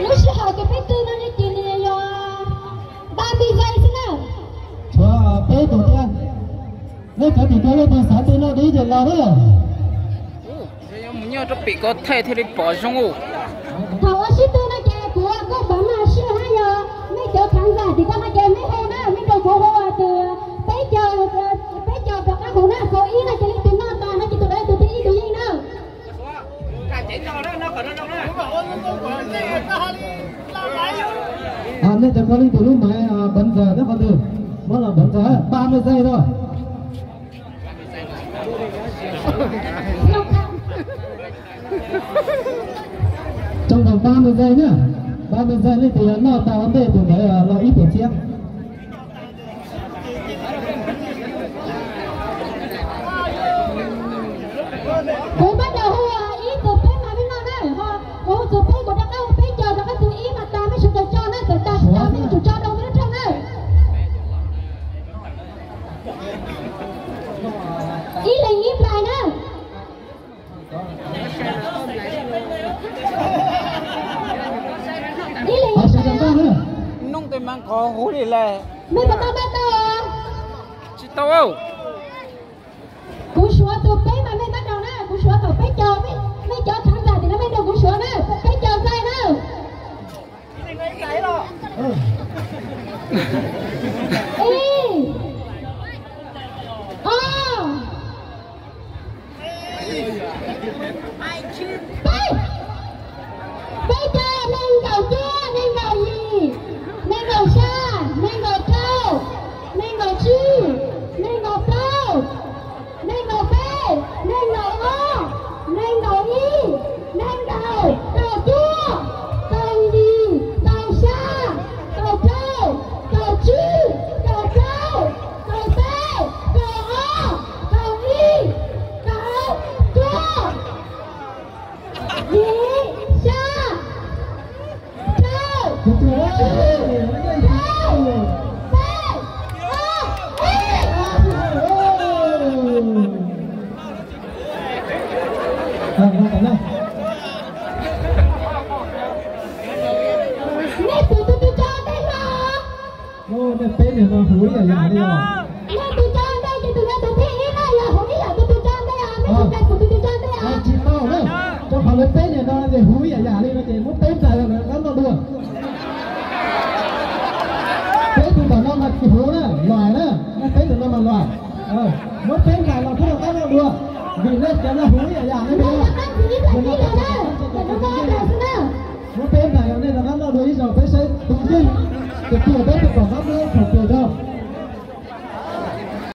Lub sij hawm kws peb tw no ces nws yog ba mươi giây xwb na. Tshuav peb tus thiab. Nej cov tim cua leej twg xav tw noj dib ces los na. Mus nyob rau pem ko thaij thiaj li pom zoo. Thaum ua sib tw no ces kuv kuj pom mas sij hawm yog nej cov khán giả tim ko no ces nej hu na, nej nrog kuv hu tus peb caug, peb caug rov qab hu na, số ib no ces leej twg noj tas no ces tus ntawd tus thib ib tus yeej na. Nej cov koj leej twg lub máy bấm giờ thiab qhov twg, muab los bấm giờ, ba mươi giây thôi. Trong vòng ba mươi giây nhá. Ba mươi giây leej twg noj tau ntej tus ntawd los ib puas txhiab. Kuv pab nraug hu ib txug peb mas nej noj na, kuv hu txug peb kuv rov qab hu peb caug rov qab txug ib mas tas mej sawv daws tso na, txawm tas tsis tas mej yuav tsum tso rau mej lub rooj na. Ib leeg ib nplais na. Ib leeg ib nplais na. Nub tej mas qhov huv li lawm. Mej puas tau noj tau? Tsis tau. Kuv suav txug peb mas mej pab nraug na, kuv suav thaum peb caug, mej cov khán giả tim no mej nrog kuv suav na, peb caug giây na. Ib, ob, peb. Peb caug, neeg nkaum cuaj, neeg nkaum yim, neeg nkaum xya, neeg nkaum rau, neeg nkaum tsib, neeg nkaum plaub, neeg nkaum peb, neeg nkaum ob, neeg nkaum ib, neeg nkaum, kaum cuaj, kaum yim, kaum xya, kaum rau, kaum tsib, kaum plaub, kaum peb, kaum ob, kaum ib, kaum cuaj, yim, xya, rau, tsib, rau, peb, ob, ib. Nej tus twg tso ntej no? Nej peb niag no huv ib yam yam li os. Nej tus tso ntej ces tus ntawd tus thib ib na, yog huv ib yam tus tus tso ntej os, nej tsis tau kuv tus tus tso ntej os. Tsis tau na, rau qhov lawv peb niag no ces huv ib yam yam li no ces muab peb nplais los rov qab noj dua. Peb tus tom no mas tsis huv na, luam na, nej peb tus no mas luam. Muab peb nplais los rov qab noj dua, vim nej cov no huv ib yam yam li os. Muab peb nplais los nej rov qab noj dua ib zaug peb saib tus yeej, tus twg peb puas pom qab muab thaum twg rau.